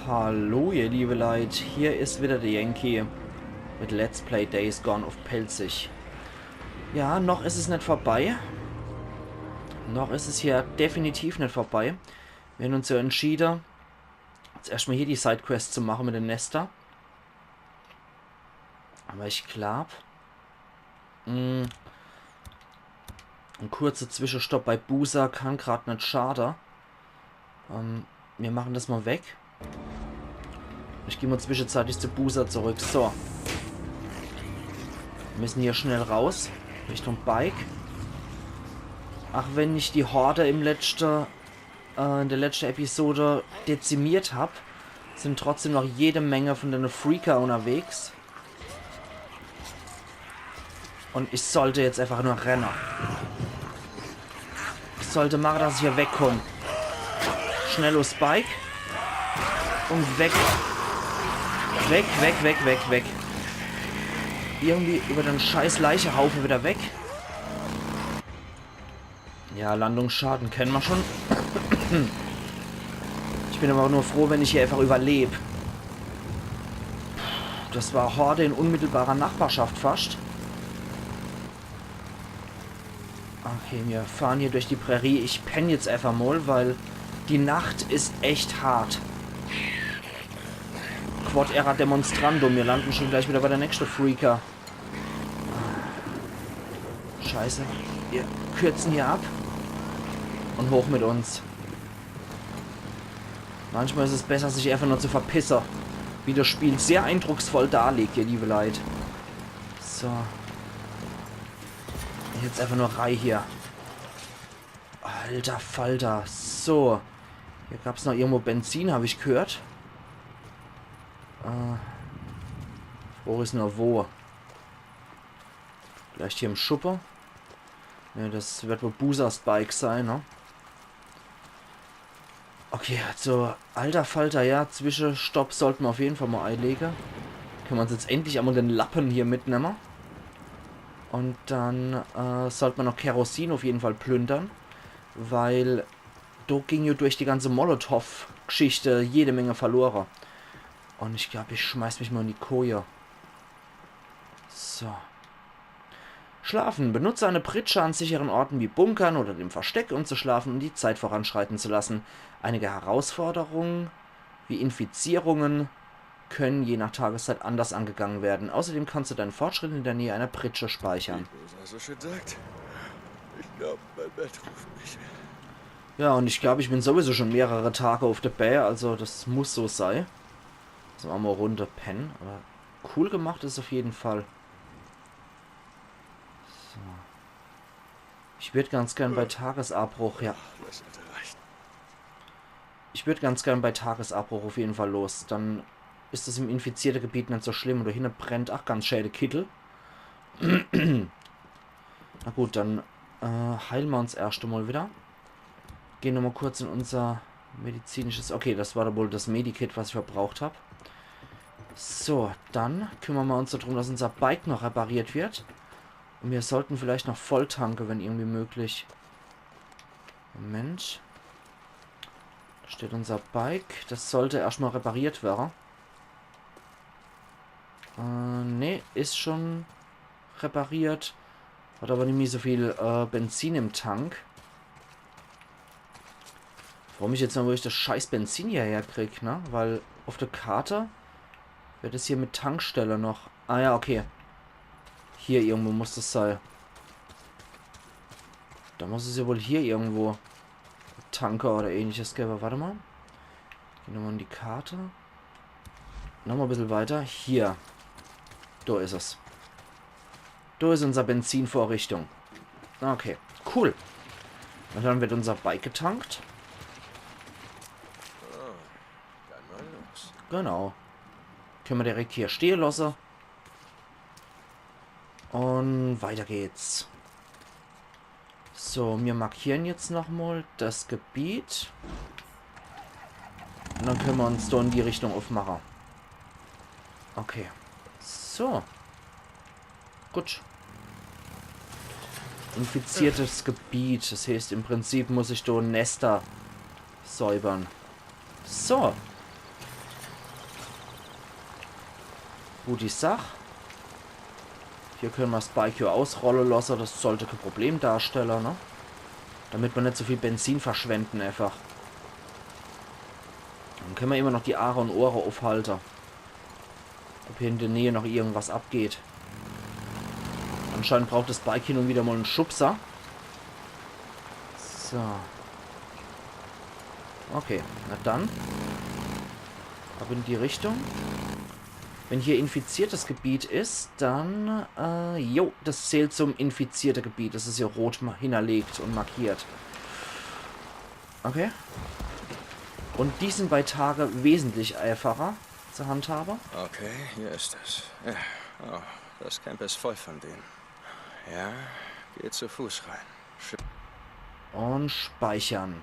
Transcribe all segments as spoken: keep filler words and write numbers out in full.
Hallo, ihr liebe Leit, hier is wieder de Yankee mit Let's Play Days Gone uff Pälzisch. Ja, noch is es net vorbei. Noch is es hier definitiv net vorbei. Mir hän uns ja entschiede, jetzt erschtmol hier die Sidequest zu mache mit de Nester. Aber ich glaub, mm, en kurze Zwischestopp bei Boozer kann grad net schade. Ähm, mir mache des mol weg. Ich geh mol zwischezeitig zu Boozer zurück. So. Mir müsse hier schnell raus. Richtung Bike. Ach wenn ich die Horde im letschte, äh, in de letschte Episode dezimiert hab, sin trotzdem noch jede Menge von dene Freaker unterwegs. Und ich sollt jetzt einfach nur renne. Ich sollt mache, dass ich hier wegkomm. Schnell uffs Bike. Und weg. Weg, weg, weg, weg, weg. Irgendwie über den scheiß Leichehaufe wieder weg. Ja, Landungsschaden kenne mer schon. Ich bin aber nur froh, wenn ich hier einfach überleb. Des war Horde in unmittelbarer Nachbarschaft fascht. Okay, mir fahre hier durch die Prärie. Ich penn jetzt einfach mol, weil die Nacht is echt hart. Quod erat demonstrandum. Mir lande schon gleich wieder bei de nächschte Freaker. Scheiße. Mir kürze hier ab. Und hoch mit uns. Manchmal is es besser, sich einfach nur zu verpisse. Wie des Spiel sehr eindrucksvoll darlegt, ihr liebe Leit. So. Jetzt einfach nur rei hier. Alter Falter. So. Hier gab's noch irgendwo Benzin, hab ich gehört. Äh, wo is nur wo? Vielleicht hier im Schuppe? Ne, des wird wohl Boozers Bike sei, ne? Okay, also, alter Falter, ja, Zwischestopp sollte mer uff jeden Fall mol eilege. Kenne mer uns jetzt endlich emol den Lappe hier mitnemme. Und dann, äh, sollte mer noch Kerosin uff jeden Fall plündere, weil do ging jo durch die ganze Molotow-Geschichte jede Menge verlore. Und ich glaub, ich schmeiß mich mol in die Koje. So. Schlafen. Benutze eine Pritsche an sicheren Orten wie Bunkern oder dem Versteck, um zu schlafen und die Zeit voranschreiten zu lassen. Einige Herausforderungen, wie Infizierungen, können je nach Tageszeit anders angegangen werden. Außerdem kannst du deinen Fortschritt in der Nähe einer Pritsche speichern. Wie Boza so schön sagt, ich glaub, mein Bett ruft mich. Ja, und ich glaub, ich bin sowieso schon mehrere Tage uff de Bää, also des muss so sei. So, mol Runde penne, aber cool gemacht is uff jeden Fall. So. Ich würd ganz gern bei Tagesabbruch, ja. Das sollte reichen. Ich würd ganz gern bei Tagesabbruch uff jeden Fall los. Dann is es im infizierte Gebiet net so schlimm. Und do hinne brennt ach ganz schää de Kittel. Na gut, dann, äh, heile mer uns erscht emol wieder. Gehn nochmol kurz in unser medizinisches... Okay, des war doch wohl des Medikit, was ich verbraucht hab. So, dann kümmere mer uns drum, dass unser Bike noch repariert wird. Und mir sollten vielleicht noch volltanke, wenn irgendwie möglich. Moment. Do steht unser Bike. Des sollte erscht mol repariert werre. Äh, nee, is schon repariert. Hat aber nimmi so viel, äh, Benzin im Tank. Froo mich jetzt mol, wo ich des scheiß Benzin hierher krieg, ne? Weil uff de Karte wird es hier mit Tankstelle noch. Ah ja, okay. Hier irgendwo muss des sei. Do muss es ja wohl hier irgendwo Tanker oder ähnliches gewwe. Wart emol. Gehn mer mol in die Karte. Nochmol e bissel weiter. Hier. Do is es. Do is unser Benzinvorrichtung. Okay, cool. Und dann wird unser Bike getankt. Dann mal los. Genau. Kenne mer direkt hier stehe losse. Und weiter geht's. So, mir markiere jetzt nochmol des Gebiet. Und dann kenne mer uns do in die Richtung uffmache. Okay. So. Gut. Infiziertes Gebiet. Des heeßt, im Prinzip muss ich do Nester säubere. So. Gut, die Sach. Hier könne mer's Bike hier ausrolle losse, das sollt kä Problem darstelle, ne? Damit mer net so viel Benzin verschwende einfach. Dann könne mer immer noch die Aare un Ohre uffhalte. Ob hier in de Näh noch irgendwas abgeht. Anscheinend braucht das Bike hin un wieder mol en Schubser. So. Okay, na dann. Ab in die Richtung. Wenn hier infiziertes Gebiet is, dann, äh, jo, das zählt zum infizierte Gebiet. Das is hier rot ma-, hinnerlegt un markiert. Okay. Un die sin bei Tage wesentlich einfacher zu handhabe. Okay, hier ist es. Ja. Oh, das Camp ist voll von denen. Ja, geh zu Fuß rein. Un speichere.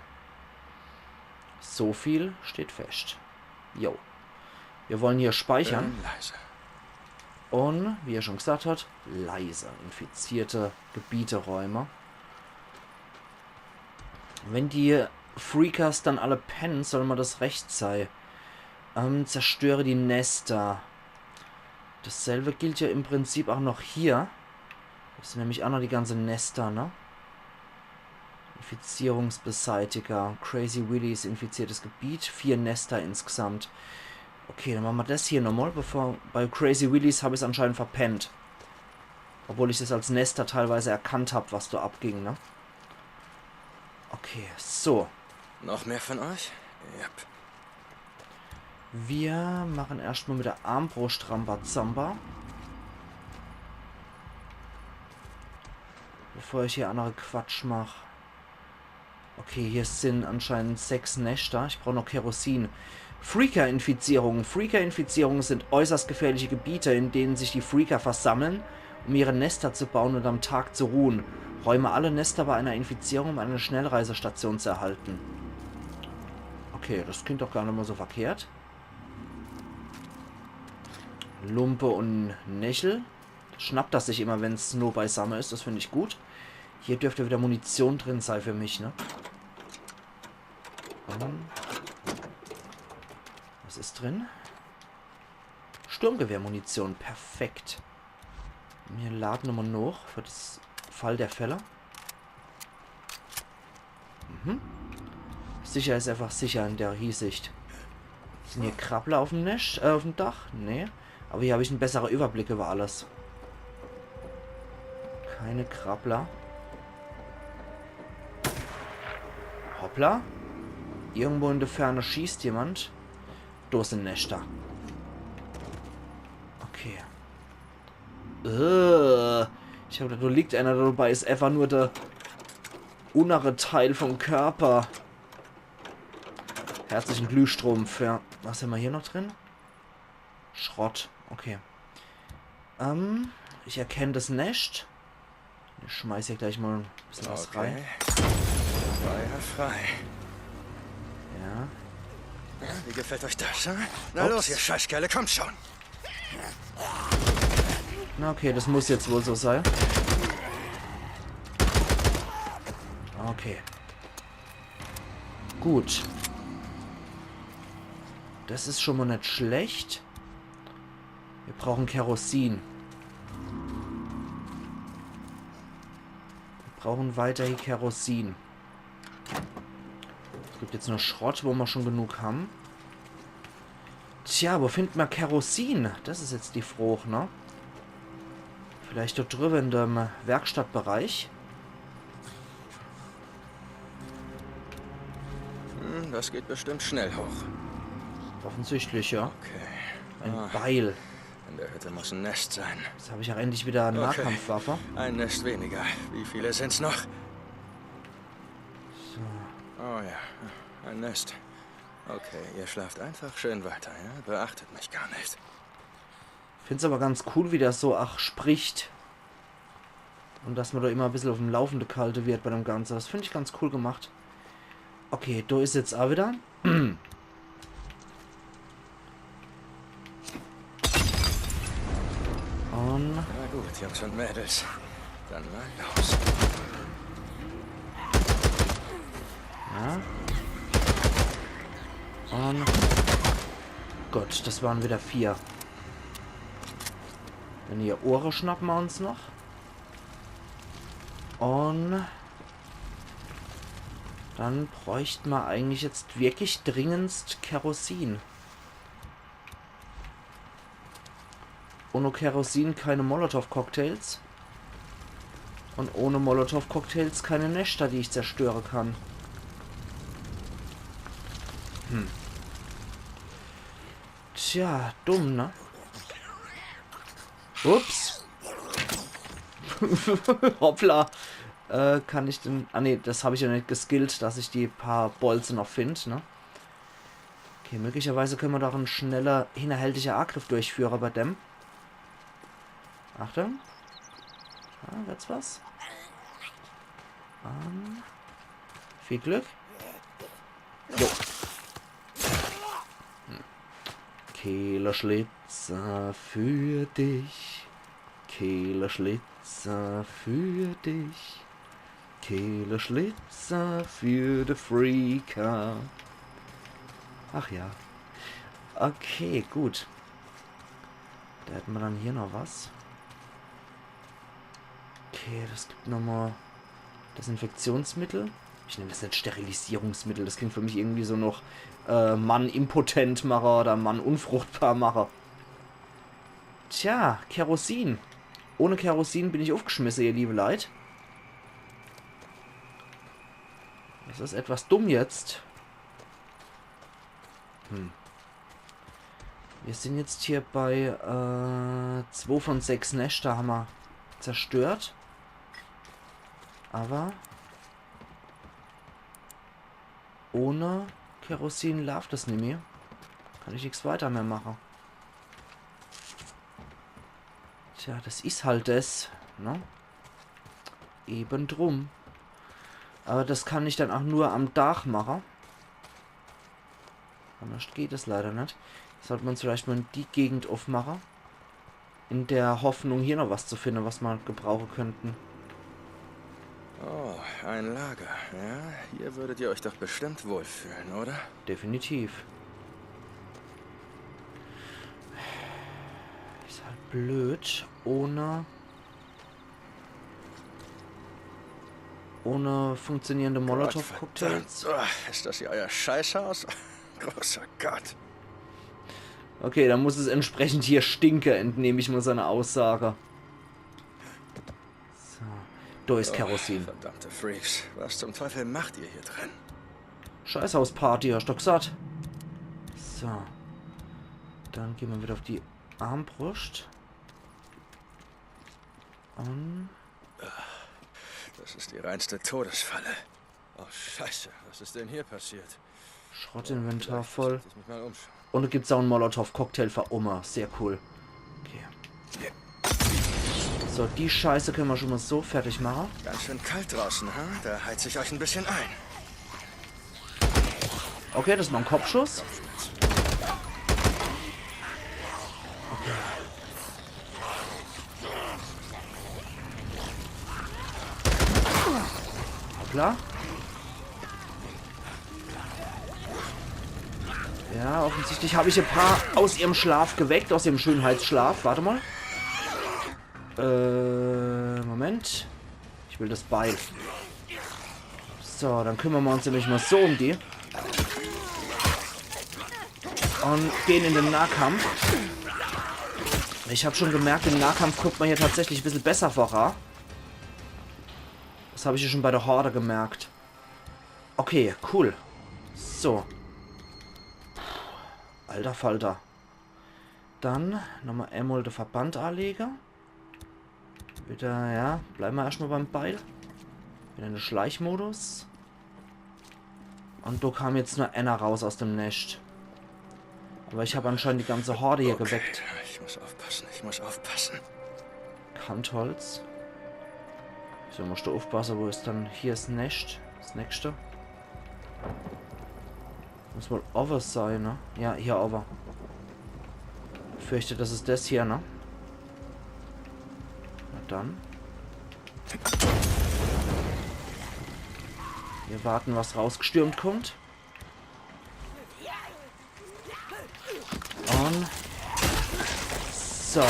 So viel steht fescht. Jo. Mir wolle hier speichere. Schön leise. Un, wie er schon gesagt hat, leise. Infizierte Gebiete räume. Wenn die Freakers dann alle penne, soll mer das recht sei. Ähm, zerstöre die Nester. Dasselbe gilt ja im Prinzip auch noch hier. Das sin nämlich auch noch die ganze Nester, ne? Infizierungsbeseitiger. Crazy Willies, infiziertes Gebiet. Vier Nester insgesamt. Okay, dann mache mer das hier nochmal, bevor. Bei Crazy Willies hab ich's anscheinend verpennt. Obwohl ich das als Nester teilweise erkannt hab, was da abging, ne? Okay, so. Noch mehr von euch? Yep. Mir mache erscht mal mit der Armbruscht Rambazamba. Bevor ich hier annere Quatsch mach. Okay, hier sin anscheinend sechs Nester. Ich brauch noch Kerosin. Freaker-Infizierungen. Freaker-Infizierungen sind äußerst gefährliche Gebiete, in denen sich die Freaker versammeln, um ihre Nester zu bauen und am Tag zu ruhen. Räume alle Nester bei einer Infizierung, um eine Schnellreisestation zu erhalten. Okay, das klingt doch gar net mal so verkehrt. Lumpe und Nechel. Schnappt das sich immer, wenn's no beisamme is. Das find ich gut. Hier dürfte wieder Munition drin sei für mich, ne? Und was is drin? Sturmgewehrmunition. Perfekt. Mir lade nochmal noch für das Fall der Fälle. Mhm. Sicher is einfach sicher in der Hiesicht. Sin hier Krabbler auf'm Nescht, äh, auf'm Dach? Nee. Aber hier hab ich en bessere Überblick über alles. Keine Krabbler. Hoppla. Irgendwo in der Ferne schießt jemand. Do sin Neschter. Okay. Äh, ich hab gedacht, do liegt einer, dabei is einfach nur der unnere Teil vom Körper. Herzlichen Glühstrumpf, ja. Was hämmer hier noch drin? Schrott, okay. Ähm, ich erkenn das Nescht. Ich schmeiß hier gleich mal e bissel was rein. Okay. Feuer frei. Ja. Wie gefällt euch das, hm? Na Ups. Los, ihr Scheißkerle, kommt schon. Na okay, das muss jetzt wohl so sein. Okay. Gut. Das is schon mal net schlecht. Wir brauchen Kerosin. Wir brauchen weiterhin Kerosin. Es gibt jetzt nur Schrott, wo mer schon genug haben. Tja, wo findet mer Kerosin? Das is jetzt die Froch, ne? Vielleicht dort drüber in dem Werkstattbereich. Hm, das geht bestimmt schnell hoch. Offensichtlich, ja. Okay. Ein Ah, Beil. In der Hütte muss ein Nest sein. Jetzt hab ich auch endlich wieder eine Okay. Nahkampfwaffe. Ein Nest weniger. Wie viele sind's noch? So. Oh ja, ein Nest. Okay, ihr schlaft einfach schön weiter, ja? Beachtet mich gar nicht. Find's aber ganz cool, wie das so ach spricht. Und dass man da immer ein bisschen auf dem Laufenden gehalten wird bei dem Ganzen. Das finde ich ganz cool gemacht. Okay, da ist jetzt auch wieder. Und Na gut, Jungs und Mädels. Dann mal los. Ja. Und Gott, das waren wieder vier. Wenn ihr Ohre schnappe mer uns noch. Un dann bräucht mer eigentlich jetzt wirklich dringendst Kerosin. Ohne Kerosin keine Molotow-Cocktails. Un ohne Molotow-Cocktails keine Neschter, die ich zerstöre kann. Hm. Tja, dumm, ne? Ups. Hoppla. Äh, kann ich denn... Ah, nee, das hab ich ja net geskillt, dass ich die paar Bolze noch find, ne? Okay, möglicherweise könne mer doch en schneller, hinnerhältiger Agriff durchführe bei dem. Achtung. Ah, wird's was? Ähm, viel Glück. Jo. Hm. Kehleschlitzer für dich. Kehleschlitzer für dich. Kehleschlitzer für de Freaker. Ach ja. Okay, gut. Do hätte mer dann hier noch was. Okay, das gibt nochmal Desinfektionsmittel. Ich nenne das net Sterilisierungsmittel. Das klingt für mich irgendwie so noch, äh, Mann impotent mache oder Mann unfruchtbar mache. Tja, Kerosin. Ohne Kerosin bin ich uffgeschmisse, ihr liebe Leit. Das is etwas dumm jetzt. Hm. Mir sin jetzt hier bei, äh, zwo von sechs Neschter hammer zerstört. Awwer ohne Kerosin laaft das nimmi. Kann ich nix weiter mehr mache. Tja, das is halt das, ne? Eben drum. Awwer das kann ich dann ach nur am Daach mache. Annerscht geht es leider net. Sollt mer vielleicht mal die Gegend uffmache. In der Hoffnung, hier noch was zu finde, was mer gebrauche könnten. Oh, ein Lager. Ja, hier würdet ihr euch doch bestimmt wohlfühlen, oder? Definitiv. Is halt blöd, ohne, ohne funktionierende Molotow-Cocktails. Gottverdammt. Oh, ist das hier euer Scheißhaus? Großer Gott. Okay, dann muss es entsprechend hier stinke, entnehme ich mal seiner Aussage. So. Do is Kerosin. Oh, verdammte Freaks. Was zum Teufel macht ihr hier drin? Scheißhausparty, hab ich doch gesagt. So. Dann gehn mer wieder uff die Armbruscht. Un Das ist die reinste Todesfalle. Oh, Scheiße, was ist denn hier passiert? Schrottinventar voll. Vielleicht sollte ich mich mal umschauen. Un do gibt's ach en Molotow-Cocktail für Oma. Sehr cool. Okay. So, die Scheiße könne mer schon mal so fertig mache. Ganz schön kalt draußen, ha? Da heiz ich euch ein bisschen ein. Okay, das war en Kopfschuss. Hoppla. Ja, offensichtlich hab ich e paar aus ihrem Schlaf geweckt, aus ihrem Schönheitsschlaf. Warte mal. Äh, Moment. Ich will das Beil. So, dann kümmern wir uns nämlich mal so um die. Und gehen in den Nahkampf. Ich hab schon gemerkt, im Nahkampf kommt man hier tatsächlich ein bisschen besser voran. Das hab ich ja schon bei der Horde gemerkt. Okay, cool. So. Alter Falter. Dann nochmal einmal den Verband anlegen. Wieder, ja, bleiben wir erstmal beim Beil. Wieder in den Schleichmodus. Und da kam jetzt nur einer raus aus dem Nest. Aber ich habe anscheinend die ganze Horde hier geweckt. Okay, ich muss aufpassen, ich muss aufpassen. Kantholz. So, musst du aufpassen, wo ist dann hier das Nest? Das nächste. Muss wohl over sein, ne? Ja, hier over. Fürchte, das ist das hier, ne? Na dann. Wir warten, was rausgestürmt kommt. Und so.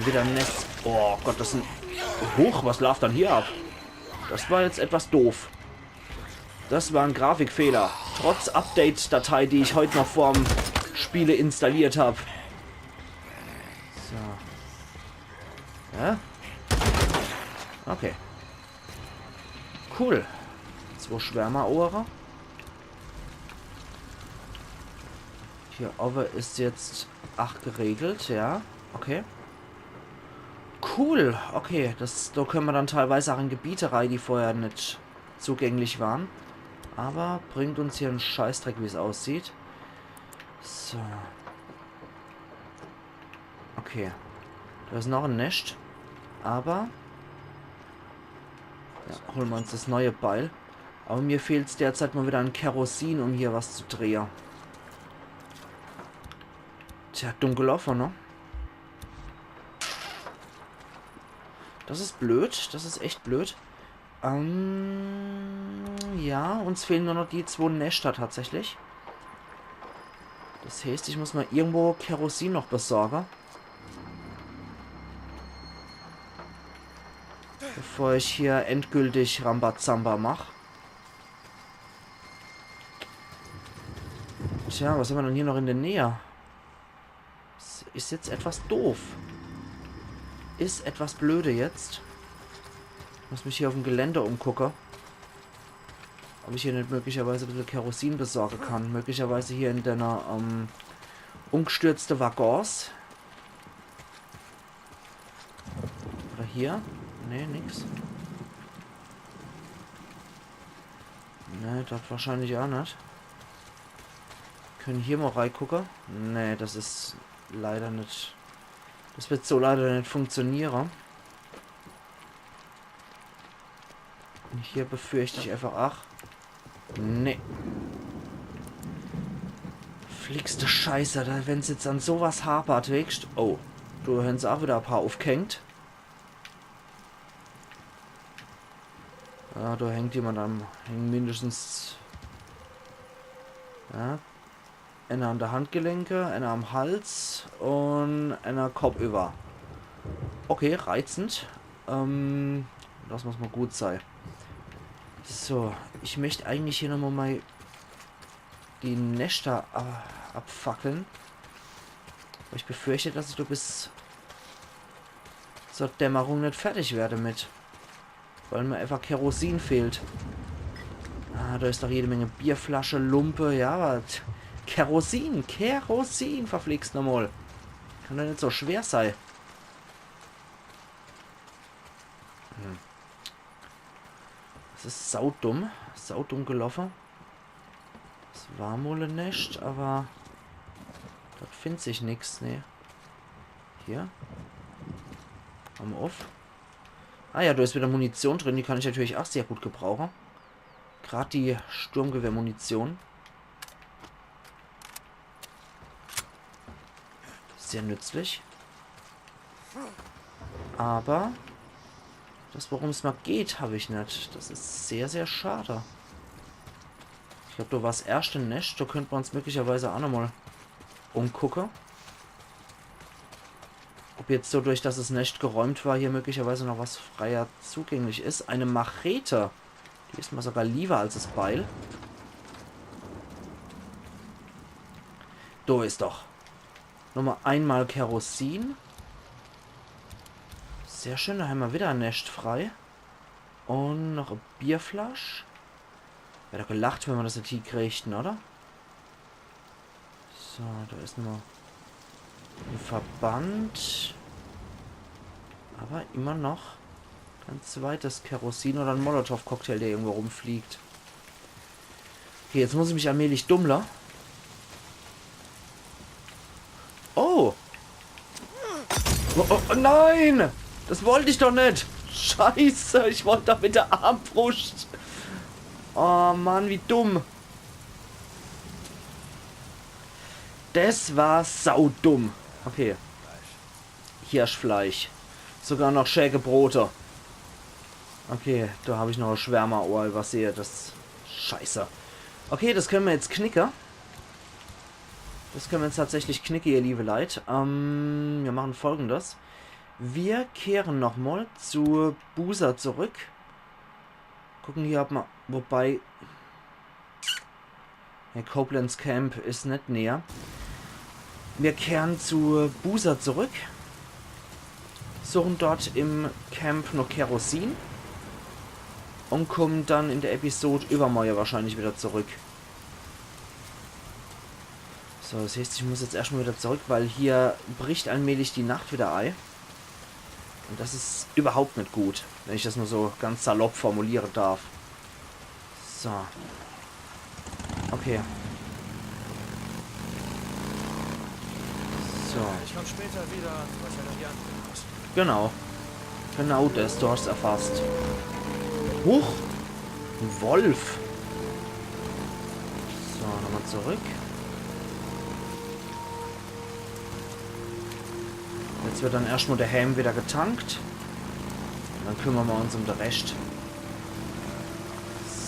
Wieder ein Nest. Oh Gott, das sind... Huch, was läuft dann hier ab? Das war jetzt etwas doof. Das war ein Grafikfehler. Trotz Update-Datei, die ich heute noch vorm Spiele installiert habe. So. Ja? Okay. Cool. Zwei Schwärmerohre. Hier oben ist jetzt ach geregelt, ja. Okay. Cool. Okay, das, da können wir dann teilweise auch in Gebiete rein, die vorher nicht zugänglich waren. Aber bringt uns hier einen Scheißdreck, wie es aussieht. So. Okay. Da ist noch ein Nest. Aber... Ja, holen wir uns das neue Beil. Aber mir fehlt's derzeit mal wieder an Kerosin, um hier was zu drehen. Tja, dumm gelaufen, ne? Das ist blöd. Das ist echt blöd. Ähm, ja, uns fehlen nur noch die zwei Nester tatsächlich. Das heißt, ich muss mal irgendwo Kerosin noch besorgen. Bevor ich hier endgültig Rambazamba mach. Tja, was haben wir denn hier noch in der Nähe? Das ist jetzt etwas doof. Ist etwas blöde jetzt. Muss mich hier auf dem Gelände umgucken. Ob ich hier nicht möglicherweise ein bisschen Kerosin besorgen kann. Möglicherweise hier in deiner, ähm, umgestürzte Waggons. Oder hier? Nee, nix. Nee, dort wahrscheinlich auch nicht. Können hier mal reingucken? Nee, das ist leider nicht. Das wird so leider nicht funktionieren. Und hier befürchte ich einfach, ach. Nee. Fliegste Scheiße, da, wenn's jetzt an sowas hapert, wächst. Oh, du, haben sie auch wieder ein paar aufgehängt. Ja, da hängt jemand am, hängen mindestens, ja, einer an der Handgelenke, einer am Hals und einer kopfüber. Okay, reizend. Ähm, das muss mal gut sein. So, ich möchte eigentlich hier nochmal mal die Nester, äh, abfackeln. Aber ich befürchte, dass ich da bis zur Dämmerung nicht fertig werde mit. Weil mir einfach Kerosin fehlt. Ah, da ist doch jede Menge Bierflasche, Lumpe, ja, was? Kerosin, Kerosin, verflixt nochmal. Kann doch nicht so schwer sein. Hm. Das ist saudumm. Saudumm gelaufen. Das war mal ein Nest, aber dort findet sich nix, ne. Hier. Am Off. Ah ja, da ist wieder Munition drin, die kann ich natürlich auch sehr gut gebrauchen. Grad die Sturmgewehrmunition. Sehr nützlich. Aber das, worum es mal geht, habe ich nicht. Das ist sehr, sehr schade. Ich glaube, da war das erste Nest. Da könnte man uns möglicherweise auch nochmal umgucken. Ob jetzt so durch, dass das Nest geräumt war, hier möglicherweise noch was freier zugänglich ist. Eine Machete. Die ist mir sogar lieber als das Beil. Da ist doch. Nochmal einmal Kerosin. Sehr schön, da haben wir wieder ein Nest frei. Und noch eine Bierflasche. Wäre doch gelacht, wenn man das nicht hinkriegt, oder? So, da ist nochmal ein Verband. Aber immer noch kein zweites Kerosin oder ein Molotow-Cocktail, der irgendwo rumfliegt. Okay, jetzt muss ich mich allmählich dummler. Oh! Oh, oh, oh, nein! Das wollte ich doch nicht! Scheiße, ich wollte doch mit der Armbrust. Oh Mann, wie dumm. Das war saudumm. Okay. Hirschfleisch. Sogar noch schä gebrote. Okay, da habe ich noch ein Schwärmerohr übersehe. Das... Scheiße. Okay, das können wir jetzt knicke. Das können wir jetzt tatsächlich knicke, ihr liebe Leit. Ähm, wir machen Folgendes. Wir kehren nochmal zu Boozer zurück. Gucken hier, ob ma, wobei, ja, Copeland's Camp is net näher. Wir kehren zu Boozer zurück, suchen dort im Camp noch Kerosin und kommen dann in der Episode übermorje wahrscheinlich wieder zurück. So, das heißt, ich muss jetzt erstmal wieder zurück, weil hier bricht allmählich die Nacht wieder ei. Und das is überhaupt net gut, wenn ich das nur so ganz salopp formulieren darf. So. Okay. So. Ich komm später wieder, was er noch hier anbringen muss. Genau. Genau das, du hast erfasst. Huch! Ein Wolf! So, nochmal zurück. Jetzt wird dann erstmal der Helm wieder getankt. Und dann kümmern wir uns um den Rest.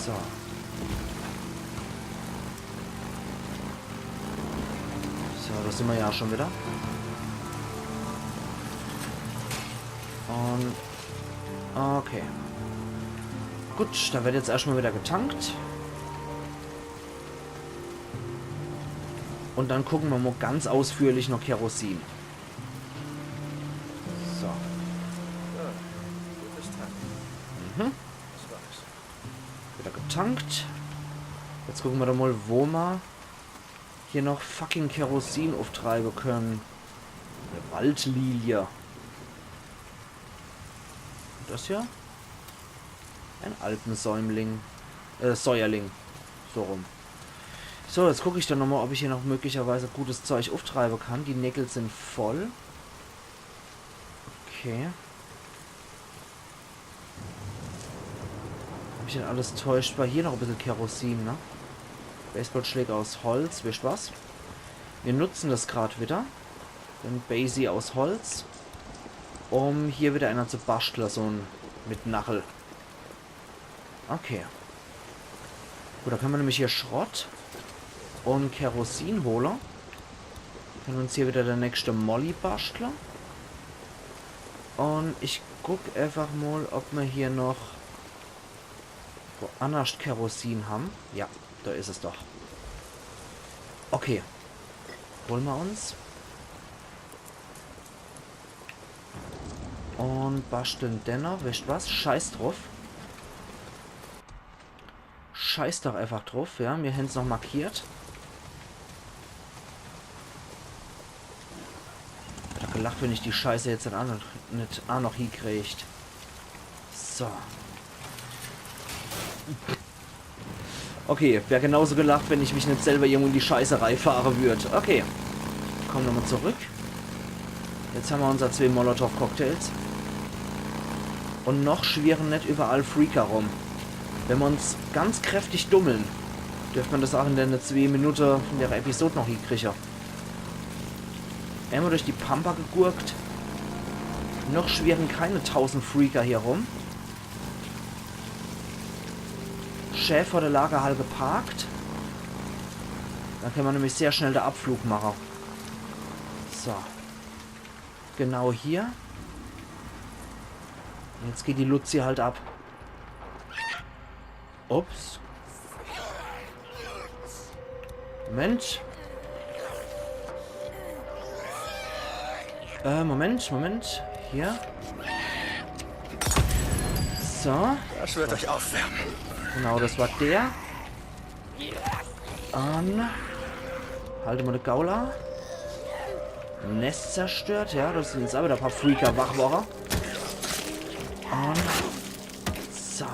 So. So, da sind wir ja schon wieder. Und okay. Gut, da wird jetzt erstmal wieder getankt. Und dann gucken wir mal ganz ausführlich noch Kerosin. So. Mhm. Wieder getankt. Jetzt gucken wir doch mal, wo wir hier noch fucking Kerosin auftreiben können. Eine Waldlilie. Das hier? Ein Alpensäumling. Äh, Säuerling. So rum. So, jetzt gucke ich dann nochmal, ob ich hier noch möglicherweise gutes Zeug auftreiben kann. Die Nägel sind voll. Okay. Ob mich net alles täuscht, war hier noch ein bisschen Kerosin, ne? Baseballschläger aus Holz, wisst was? Wir nutzen das grad wieder. Den Basie aus Holz. Um hier wieder einer zu basteln, so ein mit Nagel. Okay. Gut, da können wir nämlich hier Schrott und Kerosin holen. Können uns hier wieder der nächste Molly basteln. Und ich guck einfach mal, ob wir hier noch woanders Kerosin haben. Ja, da ist es doch. Okay. Holen wir uns. Und basteln dennoch. Wisst was? Scheiß drauf. Scheiß doch einfach drauf, ja. Mir hän's noch markiert. Ich hab gelacht, wenn ich die Scheiße jetzt net auch noch, net auch noch hiekriegt. So. Okay, wär genauso gelacht, wenn ich mich net selber irgendwo in die Scheiße reifahre würd. Okay. Komm nochmal zurück. Jetzt haben wir unser zwei Molotow-Cocktails. Und noch schwirren net überall Freaker rum. Wenn wir uns ganz kräftig dummeln, dürft man das auch in der zwei Minute von der Episode noch hiekriegen. Einmal durch die Pampa gegurkt. Noch schwirren keine tausend Freaker hier rum. Schä vor der Lagerhall geparkt. Dann können wir nämlich sehr schnell den Abflug machen. So. Genau hier. Jetzt geht die Luzi halt ab. Ups. Moment. Äh, Moment, Moment. Hier. So. Das wird euch aufwärmen. Genau, das war der. An. Halt mal de Gaula. Nest zerstört, ja, das sind jetzt aber ein paar Freaker wach worre. Und so.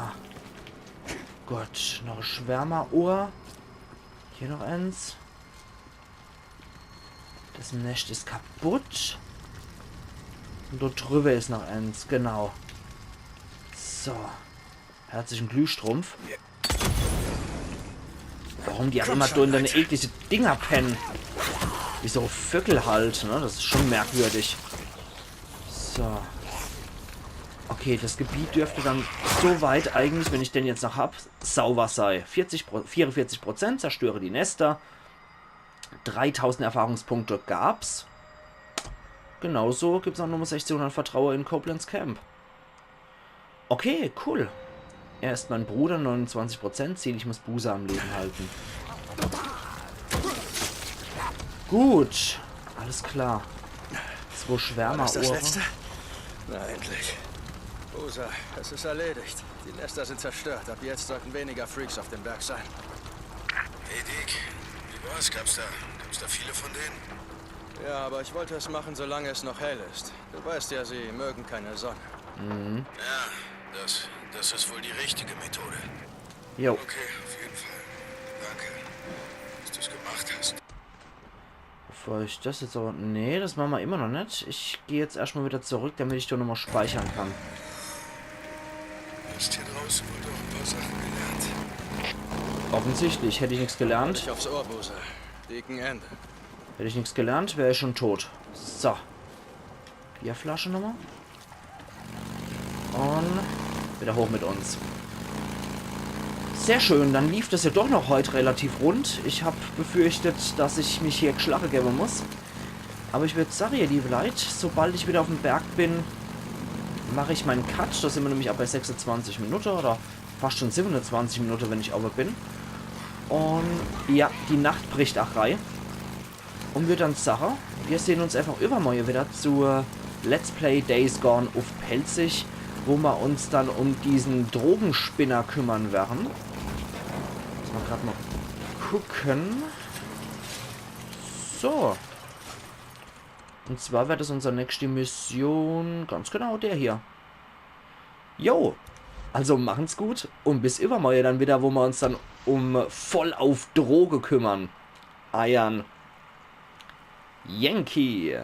Gut, noch e Schwärmerohr. Hier noch eins. Das Nest ist kaputt. Und dort drüber ist noch eins, genau. So. Herzlichen Glühstrumpf. Warum die auch immer do in deine eklige Dinger pennen? Wie so Vögel halt, ne? Das ist schon merkwürdig. So. Okay, das Gebiet dürfte dann soweit eigentlich, wenn ich den jetzt noch hab, sauber sei. Vierzig Pro-, vierundvierzig Prozent, zerstöre die Nester. Dreitausend Erfahrungspunkte gab's. Genauso gibt's auch Nummer sechzehnhundert Vertraue in Copeland's Camp. Okay, cool. Er ist mein Bruder, neunundzwanzig Prozent. Ziel, ich muss Boozer am Leben halten. Gut, alles klar. Zwei Schwärmer. Das ist das Letzte? Na, endlich. Boozer, es ist erledigt. Die Nester sind zerstört. Ab jetzt sollten weniger Freaks auf dem Berg sein. Hey Deek, wie war's? Gab's da, gab's da viele von denen? Ja, aber ich wollte es machen, solange es noch hell ist. Du weißt ja, sie mögen keine Sonne. Ja, das, das ist wohl die richtige Methode. Jo. Okay, auf jeden Fall. Danke, dass du's gemacht hast. Bevor ich das jetzt aber... Nee, das machen wir immer noch nicht. Ich gehe jetzt erstmal wieder zurück, damit ich da nochmal speichern kann. Hast hier draußen wohl doch ein paar Sachen gelernt. Offensichtlich. Hätte ich nichts gelernt, Nicht aufs Ohr, Boozer. Deacon Ende. hätte ich nichts gelernt, wäre ich schon tot. So. Bierflasche nochmal. Und wieder hoch mit uns. Sehr schön, dann lief das ja doch noch heute relativ rund. Ich habe befürchtet, dass ich mich hier geschlagen geben muss. Aber ich würde sagen, ihr liebe Leute, sobald ich wieder auf dem Berg bin, mache ich meinen Cut. Da sind wir nämlich auch bei sechsundzwanzig Minuten oder fast schon siebenundzwanzig Minuten, wenn ich oben bin. Und ja, die Nacht bricht auch rein. Und wir dann sagen, wir sehen uns einfach übermorgen wieder zu Let's Play Days Gone auf Pälzisch, wo wir uns dann um diesen Drogenspinner kümmern werden. Muss mal gerade mal gucken. So. Und zwar wird es unsere nächste Mission, ganz genau der hier. Jo, also machen's gut und bis übermorgen dann wieder, wo wir uns dann um voll auf Droge kümmern. Eiern Yankee.